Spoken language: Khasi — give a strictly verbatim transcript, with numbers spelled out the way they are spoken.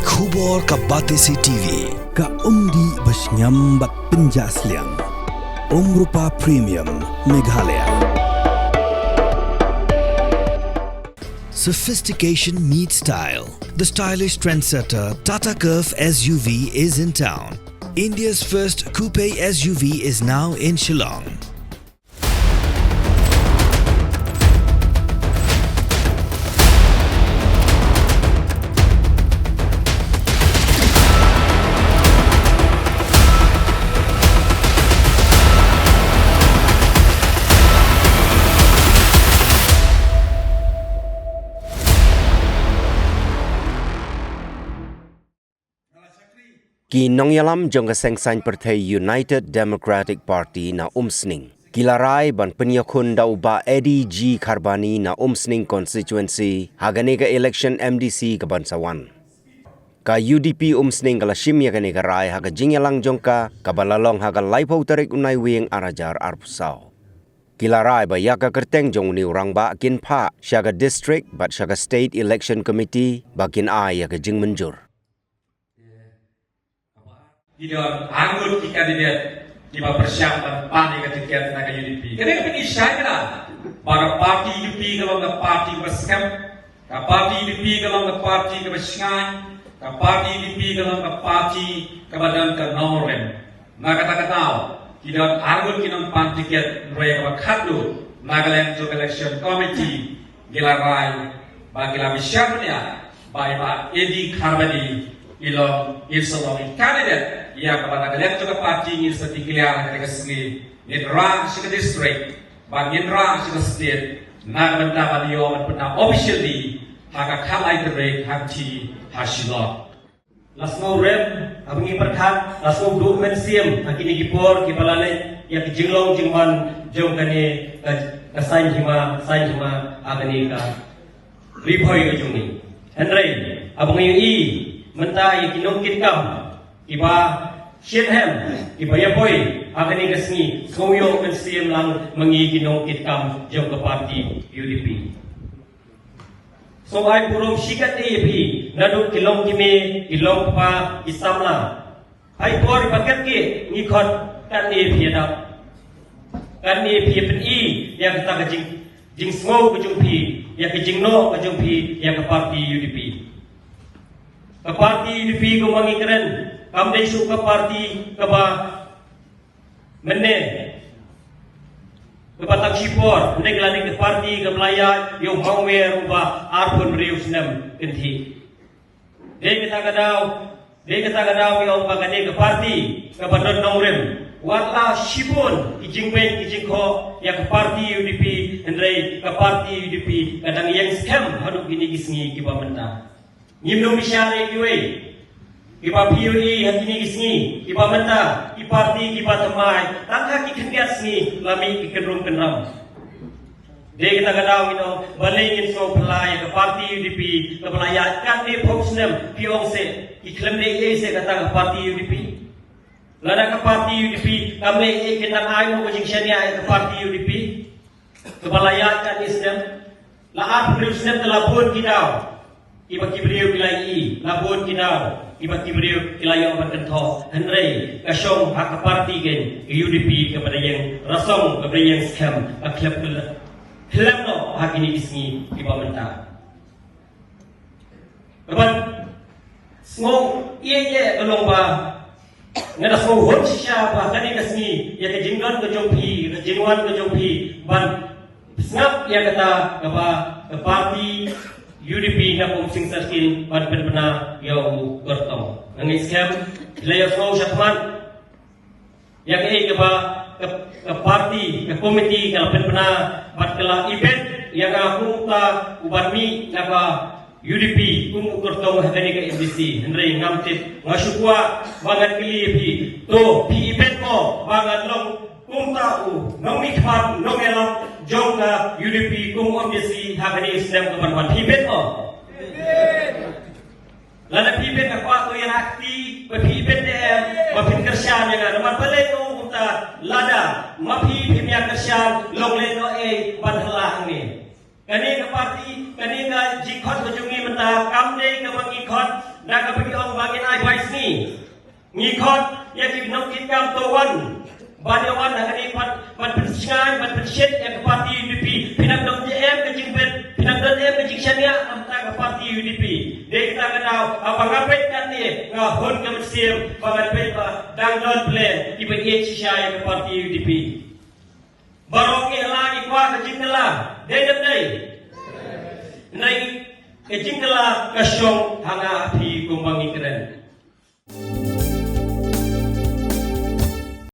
Khubor ka Batesi T V, ka umdih ba shngiam bad pynjah sliang. Umrupa Premium, Meghalaya. Sophistication meets style. The stylish trendsetter Tata Curvv S U V is in town. India's first coupe S U V is now in Shillong. Ki nongïalam jong ka seng saiñ pyrthei United Democratic Party na Umsning ki la rai ban pynïakhun da u Bah Eddie G Kharbani na Umsning Constituency ha kane ka election M D C ka ban sa wan. Ka U D P Umsning ka la shim ïa kane ka rai ha ka jingïalang jong ka, kaba la long ha ka laiphew tarik u Naiwieng ar hajar arphew saw. Ki la rai ba ïa ka kyrteng jong une u rangbah kin phah sha ka district bad sha ka State Election Committee ba kin ai ïa ka jingmynjur. Ki don arngut ki candidate kiba pyrshang ban pan ïa ka tiket na ka U D P. Kane ka pyni shai kata ba ka party U D P ka long ka party kaba skhem, ka party U D P ka long ka party kaba shngaiñ, ka party U D P ka long ka party kaba don ka nongrim. Na kata ka daw ki don arngut ki nongpan tiket, hynrei kaba khadduh na ka liang jong ka election committee ki la rai ba ki la bishar ïa ba i Bah Eddie Kharbani i long, i sa long i candidate ïa kaba na ka liang jong ka party ngin sa declare ha kane ka sngi, ngin rah sha ka district bad ngin rah sha ka state na ka bynta ban ïoh ban pynda officially ha ka khatlai tarik hangtei ha Shillong. La sngewrem haba ngi pyrkhat, la sngewduh mynsiem ha kine ki por kiba la leit ïa ka jinglong jingman jong kane ka, ka saiñ hima, saiñ hima ha kane ka Ri Bhoi ka jong ngi. Hynrei haba ngi ïohi mynta ïa ki nongkitkam kiba shitrhem, kiba ïa poi ha kane ka sngi, sngew ïoh mynsiem lang ma ngi ki nongkitkam jong ka party U D P. Sngew ai burom shikatdei ïa phi naduh ki long ki mei, ki long ki kpa, ki samla. Hai por ba kyrkieh ngi khot, katne phi ïa dap, katne phi ïa pyni ïa kata ka jing, jingsngew ka jong phi, ïa ka jingnoh ka jong phi ïa ka party U D P. Ka party U D P kumba ngi kren kam dei shuh ka party kaba mynne, kaba tang shipor, mynne ka la dei ka party kaba la ïaid ïa u mawmer uba arphew hynriew snem kynthih. Dei kata ka daw, dei kata ka daw ïa u ba kane ka party kaba don nongrim. Wat la shibun ki jingbeiñ ki jingkhoh ïa ka party U D P, hynrei ka party U D P ka dang ïeng skhem haduh kine ki sngi kiba mynta. Ngim dang bishar ïa kiwei. Kiba phi ïohi ha kine ki sngi kiba mynta, ki party kiba thymmai, tang ha ki khyndiat sngi la mih ki kynrum kynram. Dei kata ka daw ngi ong, balei ngin sngew phylla ïa ka party U D P kaba la ïaid katne phew snem, phi ong seh, ki khlem leh ei ei seh kata ka party U D P. Lada ka party U D P kam leh ei ei, kin nang ai mo ka jingshaniah ïa ka party U D P kaba la ïaid katne snem? La arphew hynriew snem te la bun ki daw kiba ki briew ki la ïohi, la bun ki daw kiba ki briew ki la ïoh ban kynthoh. Hynrei ka shong ha ka party kein, ka U D P kaba da ïeng rasong, kaba da ïeng skhem, ka khlem, khlem noh ha kine ki sngi kiba mynta. Kaba sngew ïeit ïa ka long ba nga da sngewhun shisha ba kane ka sngi ïa ka jingdon ka jong phi, ka jingwan ka jong phi ban sngap ïa kata kaba ka party U D P na Umsning Circle ban pynbna ïa u kyrtong. Nga ngeit skhem la ïohsngew shakhmat ïa kaei kaba ka, ka party, ka komiti ka la pynbna bad ka la ibit ïa nga kum uta uban mih na ka U D P kum u kyrtong ha kane ka M D C. Hynrei ngam tip, nga shu kwah ba ngan kylli ïa phi. To phi ibit mo ba ngan long kum uta u nongmihkhmat nongïalam jong ka U D P kum u M D C ha kane ka snem ka ban wan? Phi ibit mo? Lada phi ibit, nga kwah to ïa nga kti ba phi ibit ne em, ba phin kyrshan ïa nga. Namar balei nga ong kumta? Lada ma phi phim ïa kyrshan, long lehnohei ban hla hangne? Kane ka party, kane ka jingkhot ka jong ngi mynta kam dei kaba ngi khot Da kaba ngi ong ba ngin ai bai sngi, ngi khot ïa ki nongkitkam to wan, ban ïa wan ha kane ban, ban pynshngaiñ, ban pynshit ïa ka party U D P. Phin ym don em ka jingbit, phin ym don em ka jingshaniah na ka party U D P. Dei kata ka daw, haba nga peit katne, nga hun ka mynsiem ba ngan peit ba dang don plen kiba ïeit shisha ïa ka party U D P. Baroh ngi la ngi kwah ka jingkylla, dei ne em dei? Nai, ka jingkylla ka shong ha nga ha phi kumba ngi kren.